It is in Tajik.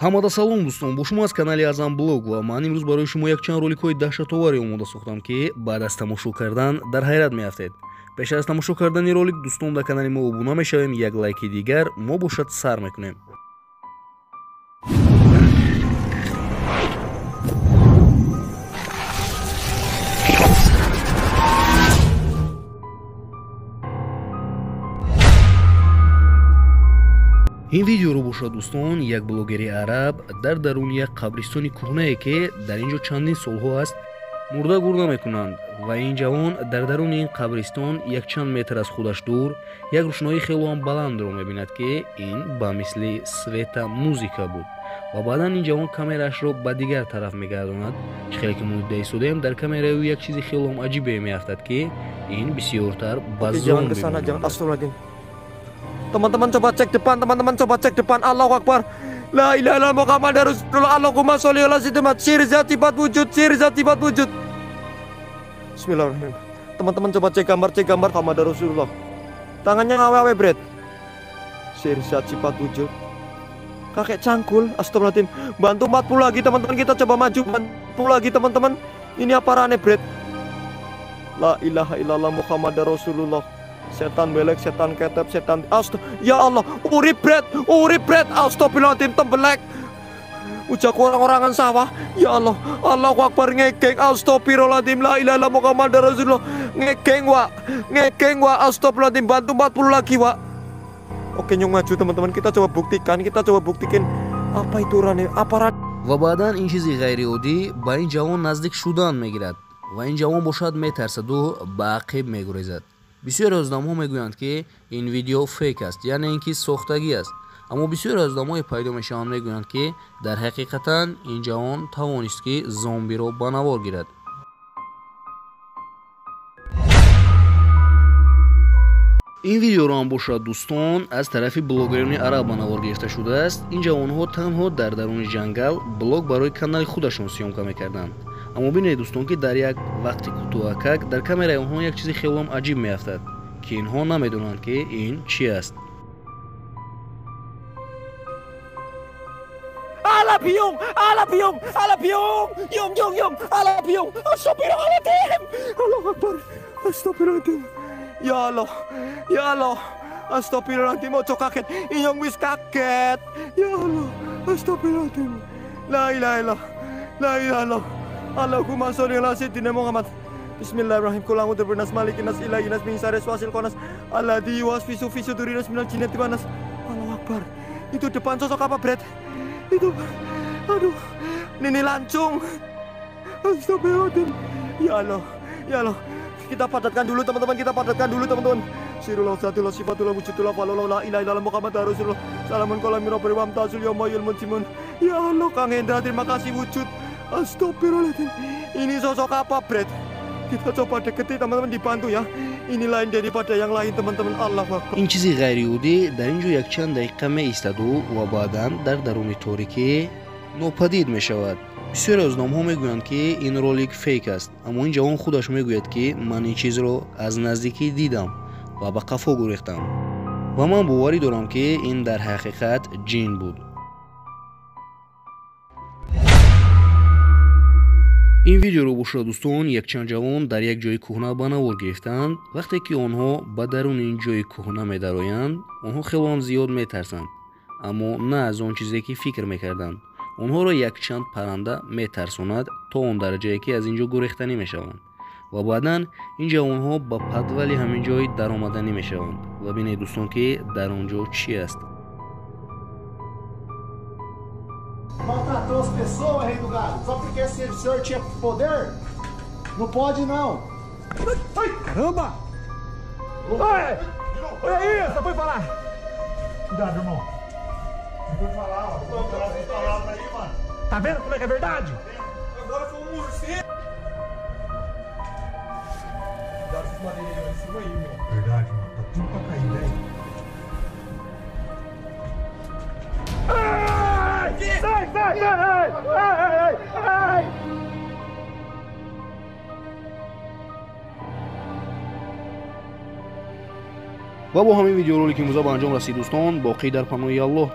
Ҳамада салом дӯстон, бо шумо аз канали Азам Блог ва ман имрӯз барои шумо якчанд роликҳои даҳшатоваре омода сохтам, ки баъд аз тамошо кардан дар ҳайрат меафтед. Пеш аз тамошо кардани ролик дӯстон дар канали мо обуна мешавем, як лайки дигар мо бошад сар мекунем. Ин видеоро бошад дӯстон, як блогери араб дар даруни як қабристони кӯҳнае, ки дар ин ҷо чандин солҳо аст мурда гур намекунанд, ва ин ҷавон дар даруни ин қабристон якчанд метр аз худаш дур як рӯшноии хело ҳам баландро мебинад, ки ин ба мисли света музика буд. Ва баъдан ин ҷавон камераашро ба дигар тараф мегардонад. Чӣ хеле ки мо дида истодаем, дар камераи ӯ як чизи хело ҳам аҷибе меафтад, ки ин бисёртар ба зомби мемонад. Teman-teman coba cek depan, teman-teman coba cek depan. Allahu Akbar. La ilaha illallah Muhammad Rasulullah. Allahumma sholli ala sayyidina Sir zat sifat wujud, sir zat sifat wujud. Bismillahirrahmanirrahim. Teman-teman coba cek gambar Muhammad Rasulullah. Tangannya ngawe-awe bret. Sir zat sifat wujud. Kakek cangkul, astagfirullahaladzim. Bantu 40 lagi teman-teman, kita coba maju 40 lagi teman-teman. Ini apa rane bret? La ilaha illallah Muhammad Rasulullah. Setan belek, setan ketep, setan ya Allah, urip bret, astagfirullahaladzim, tembelek. Ujak orang-orangan sawah. Ya Allah, Allahu Akbar, ngegeng, astagfirullahaladzim, la ilaha illallah Muhammad Rasulullah. Ngegeng wa, astagfirullahaladzim, bantu 40 lagi wa. Oke, nyong maju teman-teman, kita coba buktikan apa itu rane, apa rane. Ва баъдан ин чизи ғайриоддӣ ба ин ҷавон наздик шудан мегирад ва ин ҷавон бошад метарсаду ба ақиб мегурезад. Бисёре аз одамҳо мегӯянд, ки ин видео фейк аст, яъне ин ки сохтагӣ аст. Аммо бисёре аз одамҳое пайдо мешаванд, мегӯянд, ки дар ҳақиқатан ин ҷавон тавонист, ки зомбиро ба навор гирад. Ин видеоро ҳам бошад дӯстон аз тарафи блогерони араб ба навор гирифта шудааст. Ин ҷавонҳо танҳо дар даруни ҷангал блог барои канали худашон съёмка мекарданд. Аммо бинед дӯстон, ки дар як вақти кӯтоҳакак дар камераи онҳо як чизи хелом аҷиб меафтад, ки инҳо намедонанд, ки ин чӣ аст. Ala biung, ala biung, ala biung, yung yung yung, ala biung, astagfirullahaladzim, Allahu Akbar, astagfirullahaladzim, ya Allah, ya Allah, astagfirullahaladzim, ojo kaget, inyong wis kaget, ya Allah, astagfirullahaladzim, la ilaha illallah, la ilaha illallah. Allahumma sholli ala sayyidina Muhammad. Bismillahirrahmanirrahim. Qul a'udzu birabbil nas, malikin nas, ilahin nas, min syarri waswasil khannas, alladzi yuwaswisu fi sudurin nas minal jinnati wan nas. Allahu Akbar. Itu depan sosok apa, Bret? Itu aduh, nini lancung. Astagfirullahaladzim. Ya Allah, ya Allah. Kita padatkan dulu teman-teman, kita padatkan dulu teman-teman. Sirullah zatullah sifatullah wujudullah wallahu la ilaha illallah Muhammad Rasulullah. Salamun qawlan min rabbir rahim tazul yauma yul mujrimun. Ya Allah, Kang Hendra, terima kasih wujud. Astagfirullahaladzim. Ini sosok apa, Bret? Kita coba deketi teman-teman, dibantu ya. Ini lain daripada yang lain teman-teman. Allah Akbar. Ин чизи ғайриоддӣ дар ин ҷо якчанд дақиқа меистаду ва баъдан дар даруни торикӣ нопадид мешавад. Бисёре аз одамҳо мегӯянд, ки ин ролик фейк аст, аммо ин ҷавон худаш мегӯяд, ки ман ин чизро аз наздикӣ дидам ва ба қафо гурехтам ва ман боварӣ дорам, ки ин дар ҳақиқат ҷин буд. Ин видеоро бошад дӯстон, якчанд ҷавон дар як ҷои кӯҳна ба навор гирифтанд. Вақте ки онҳо ба даруни ин ҷои кӯҳна медароянд, онҳо хело ҳам зиёд метарсанд, аммо на аз он чизе, ки фикр мекарданд. Онҳоро якчанд парранда метарсонад то он дараҷае, ки аз ин ҷо гурехтанӣ мешаванд. Ва баъдан ин ҷавонҳо ба падвали ҳамин ҷой даромаданӣ мешаванд. Ва бинед дӯстон, ки дар он ҷо чӣ аст. Maltratou as pessoas, rei do gado. Só porque esse senhor tinha poder? Não pode, não. Ai, caramba! Oi! Olha aí, você foi falar. Cuidado, irmão. Você foi falar, ó. Vou falar pra aí, mano. Tá vendo como é que é verdade? Agora foi um morcego. Cuidado com essas madeiras aí em cima aí, irmão. Verdade, mano. Tá tudo pra cair, velho. Sai, sai, sai! Ai, ai, ai! Ва бо ҳамин видеоролики имрӯза ба анҷом расид дӯстон. Боқӣ дар паноҳи Аллоҳ.